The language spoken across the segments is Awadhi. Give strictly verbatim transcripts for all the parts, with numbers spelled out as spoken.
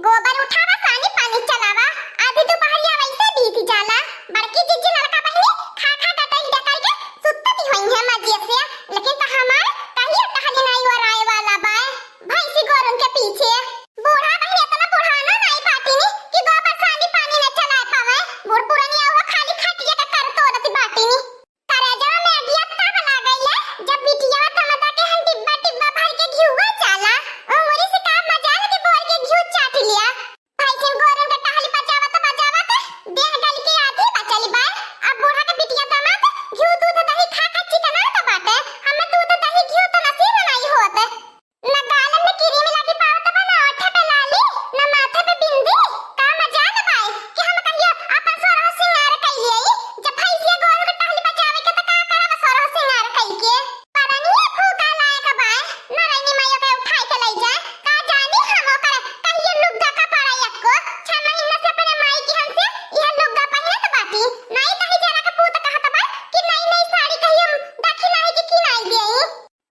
गोबर उठावा, सानी पानी चलावा, आधी दुपहरिया वैसे बीत जाला। बड़की जिज्जी लड़का बहिनी खा खा गटई डकई के सुतती होई है मजे से, लेकिन त हमार कहियो टहली नाई ओराए वाला बाय। भैंसी गोरुन के पीछे बूढ़ा बहिनी इतना बुढ़ाना नाई बाटिनी कि गोबर सानी पानी न चलाए पावे। बूढ़ पुरनिया हुआ खाली खटिया के कर तोड़ती बाटिनी। करेजवा में अगिया तब लागइले, जब बिटिया दमदा के हम डिब्बा डिब्बा भर के घिउवा चाला। उंगरी से का मजाल के बोर के घिउ चाट लिया। भैंसिन गोरन के टहली पचावत पचावत देह गल के आधी बचल बाय। अब बूढ़ा के बिटिया दामाद घिउ दूध दही खा खा चिकनात बाटे। हमें दूध दही घिउ त नसीब नाई होत। न गालन में क्रीम लागी पावत बा, न ओठे पे लाली, न माथे पे बिंदी। का मजाल बाय कि हम कहियो अपन सोरह सिंगार कइले आई। जब भैंसिया गोरू के टहली पचावे के त का करब सोरह सिंगार कइके? परनिया फूका लायक बाय, नारायणी मैया के उठाई के लई जाए। का जानी हम ओकर कहियो लुग्गा का पड़ा यक्को। छह महीना से अपने माई की हमसे यह लुग्गा पहिरत बाटी। नाई दही जरा के पूत कहत बा कि नई नई साड़ी कहियो देखी नाही कि किनाई देई।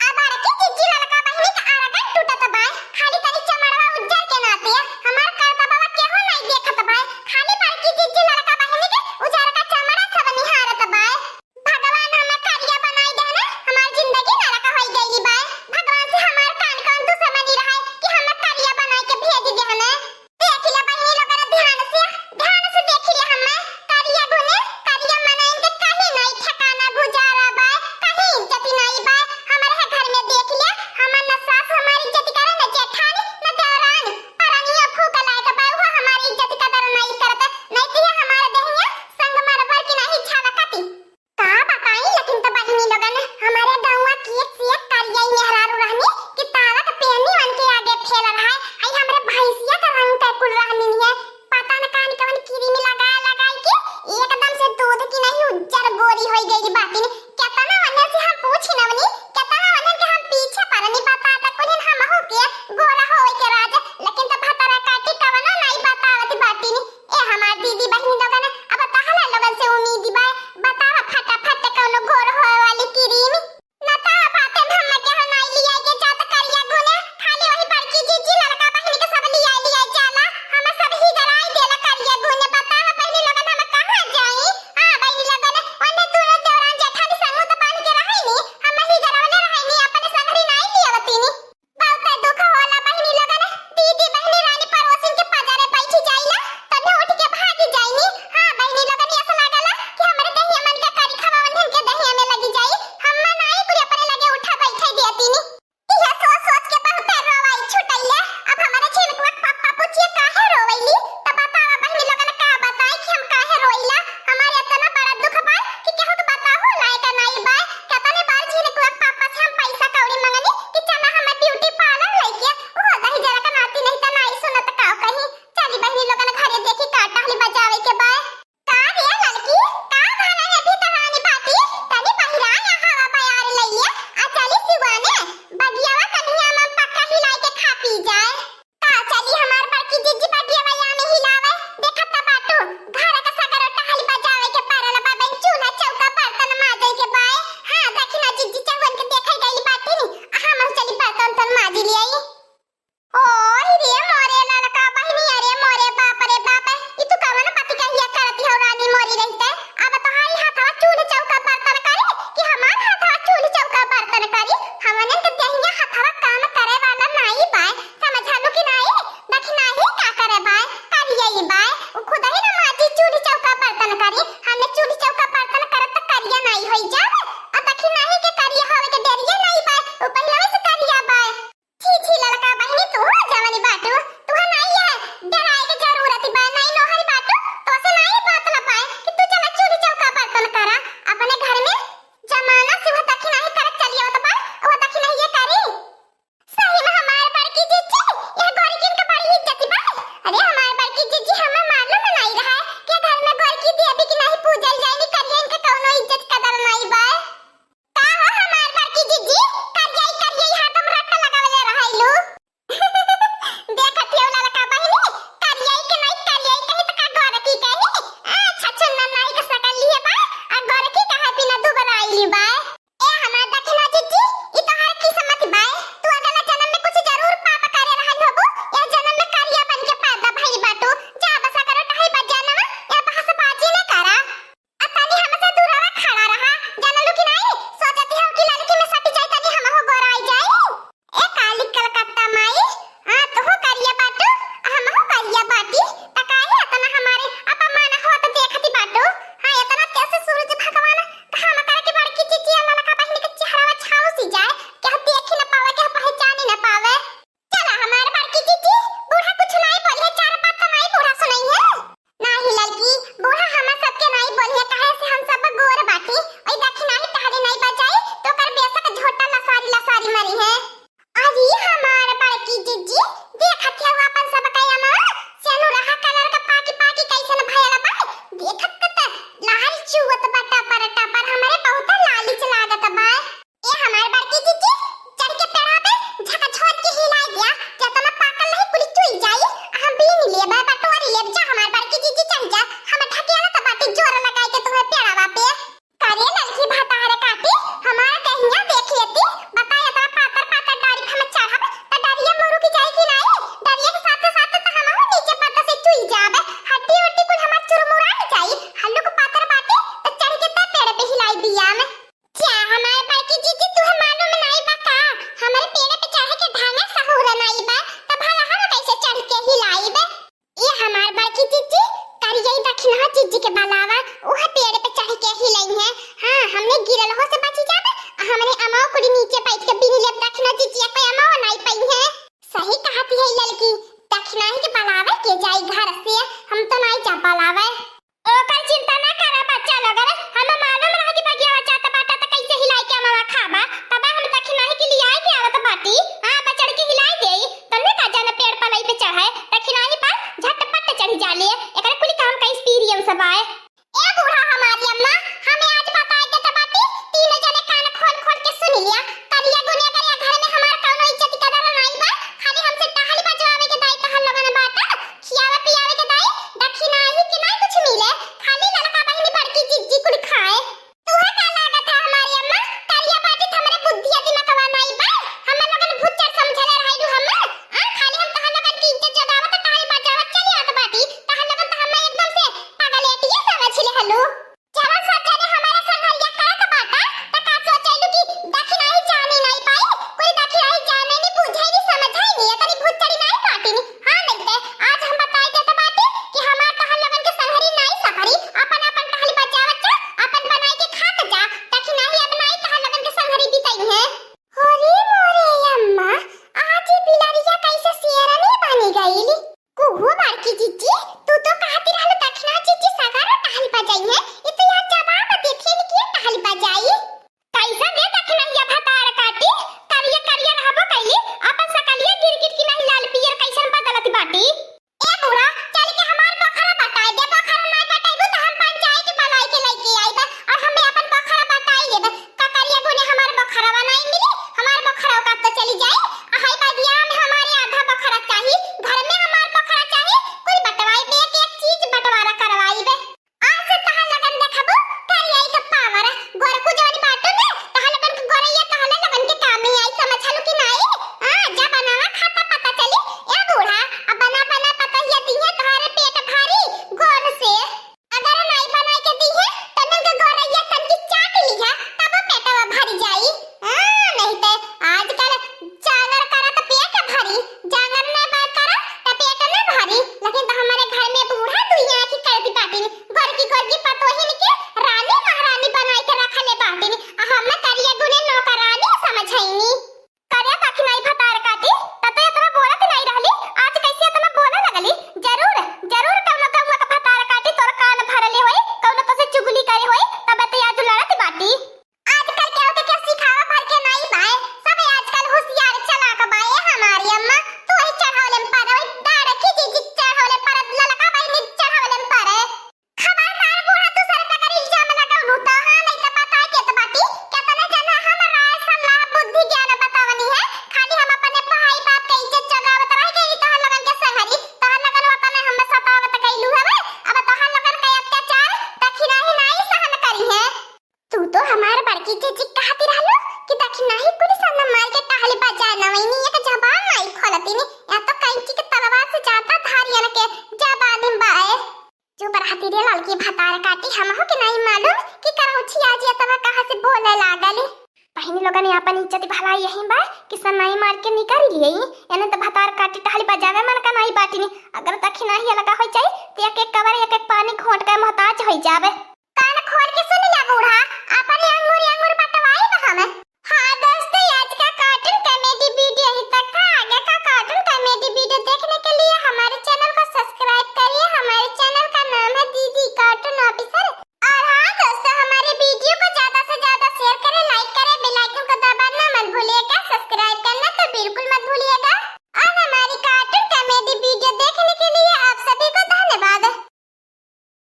आ बड़की जिज्जी लड़का बहिनी के आरगन टूटत बाय, खाली तनी चमड़वा उज्जर के नाते। हमार करतबवा केहू नाई देखत बाय, खाली बड़की जिज्जी लड़का बहिनी के उजरका चमड़ा सब निहारत बाय। भगवान हमें करिया बनाई देहने, हमार जिंदगी नरक होई गई बाय। भगवान से हमार कान कौन दुश्मनी रहे कि हमें करिया बनाई के भेज देहने। देखिला बहिनी लोगन ध्यान से, ध्यान से देखिला हमें। करिया गुने, करिया मनइन के कहीं नाई ठिकाना गुजारा बाय, कहीं इज्जत नाई बाय। हमरे है घर में देखिला, हमार न सास हमारी इज्जत करे, न जेठानी, न देवरानी। परनिया फूक लायक बाय, वो हमारी इज्जत कदर नाई करत, नाई तो ये हमारे देहिया संग मरबर की नहीं छावकती। का बताई, लेकिन त बहिनी लोगन, हमरे गौवा की एक से एक करिया मेहरारू रहनी कि तावत पेनी मन के आगे फेल रहा है। हई हमरे भैंसिया का रंग चढ़े, दखिनाही पर झटपट चढ़ी जाले। एकरे कुल काम का experience बाय। ए बूढ़ा हमारी अम्मा, हमें आज बताए देत बाटी, तीनों जने कान खोल खोल के सुन लिया। करिया गुने अगर या घर में हमार कौनो इज्जत कदर नाई बा, खाली हमसे टहल बजवावे के दाई तहन लगन बात, खियावे पियावे के दाई, दखिनाही के नाई कुछ मिले, खाली ललका बहिनी बड़की जिज्जी कुल खाए। तुहे का लागत है हमारी अम्मा? करिया बाटी त हमरे बुद्धिया दिमागवा नाई बा। हम लोगन भुच्चड़ समझले रहलू हम। आ, खाली हम तोहर लोगन की इज्जत जगावत, टहल बजावत चली आवत बाटी। तोहर लोगन त हमें एकदम से पागलेटिए समझ ले हलू। जवन सब जने हमारे संघरिया करत बाटा, त का सोचेलू कि दखिनाही जानी नाई पाई? कोई दखिनाही जाने नी, बुझे नी, समझे नी, इतनी भुच्चड़ी नाई बाटी नी। हाँ, नहीं ते आज हम बताई देत बाटी कि हमार तोहर लोगन के संघरी नाई सफरी, अपन अपन टहल बजावत जा, अपन बनाई के खात जा, ताकि नाही अब नाही तहार लोगन के संघरी बिताई है। अरे मोरे अम्मा, आज ई बिलरिया कैसे शेरनी बनी गईली? कुहू बड़की जिज्जी, तू तो कहती रहल दखिना जिज्जी सगारो टहल बजाई है, ई तो यार जवाब देखे नी किए टहल बजाई। कैसे दे दखिनहिया भतार काटी, करिया करिया रहबो कैली, अपन सकलिया गिरगिट की नहीं लाल पियर कैसन बदलत बाटी। ए बूढ़ा, चल के हमार बखरा बटाए दे, बखरा नाय बटाइबू त हम पंचायत बुलाई के लइके आइब, और हमें अपन बखरा बटाई लेब। ककरिया गुने हमार बखरवा नाय मिली, हमार बखरा का तो चली जाई। आ हाई बगिया में हमारे आधा बखरा चाही, घर में हमार बखरा चाही, कुल बटवाई बे, एक एक चीज बंटवारा करवाई बे। आज से तहार लगन देखबू, करिया के पावर, गोरकू जवानी बाटू में, तहार लगन के गोरैया तहार लगन के कामे आई, समझलू कि नाई? हाँ, जा बनावा खाता पता चली। ए बूढ़ा, अब बना बना पतोहिया दिहे तोहरे पेट भारी गोर से। अगर नाई बनाई के दिहे, त नंग गोरैया तन की चाट लिहा, तब पेटवा भर जाई। हाँ, नहीं ते आजकल जांगर करत पेट भरी, जांगर न बा करत त पेट न भरी। लेकिन त हमारे घर में बूढ़ा दुइया की कर दी बाटिन, गोरकी गोरकी पतोहिन के रानी महारानी बनाई के रखले बाटिन, आ हम करिया गुने नौकरानी समझैनी। करे बाकी नाई भतार काटी, तब तो इतना बोलत नाई रहली, आज कैसे इतना बोले लगली? जरूर, जरूर कौनो गौवा का भतार काटी तोर कान भरले होई, कौनो तो से चुगली करे होई, तब तो आज लड़त बाटी। आजकल केहू के केहू सिखावा भर के नाई बाए, सब आजकल होशियार चालाक बाए। हमारी अम्मा, तू वही चढ़ावले में पड़े, वही डाड़ की जी, जी चढ़ावले पड़े, ललका बहिनी चढ़ावले में पड़े। खबरदार बूढ़ा, दूसरे पे अगर इल्जाम लगावलू तो, हाँ, नहीं तो बता देत बाटी, केतना जना हमरा सलाह बुद्धि ज्ञान बतावनी है, खाली हम अपने भाई बाप के इज्जत जगावत रह गई, तोहर लगन के संगरी, तोहर लगन वतने हम सतावत गईलू हवे, अब तोहर लगन के अत्याचार दखिना ही नाई सहन करी है। तू तो हमार बड़की जीजी कहती रहलू कि दखिनाही पुलिस न मार के टहली बजाए नवैनी एक जबान नाई खोलती नी, या तो कैंची के तलवार से ज्यादा धारियन के जबान बाए। चुप रहती रे ललकी भतार काटी, हमहू के नाई मालूम कि करौछी आज इतना कहाँ से बोले लागली। बहिनी लोगन अपन इज्जत भलाई यही बा कि सनाई मार के निकल लिए, एने तो भतार काटी टहली बजावे मन का नाई बाटी नी। अगर दखिनाही अलगा हो जाई तो एक एक कवर एक एक पानी घोंट के मोहताज हो जावे।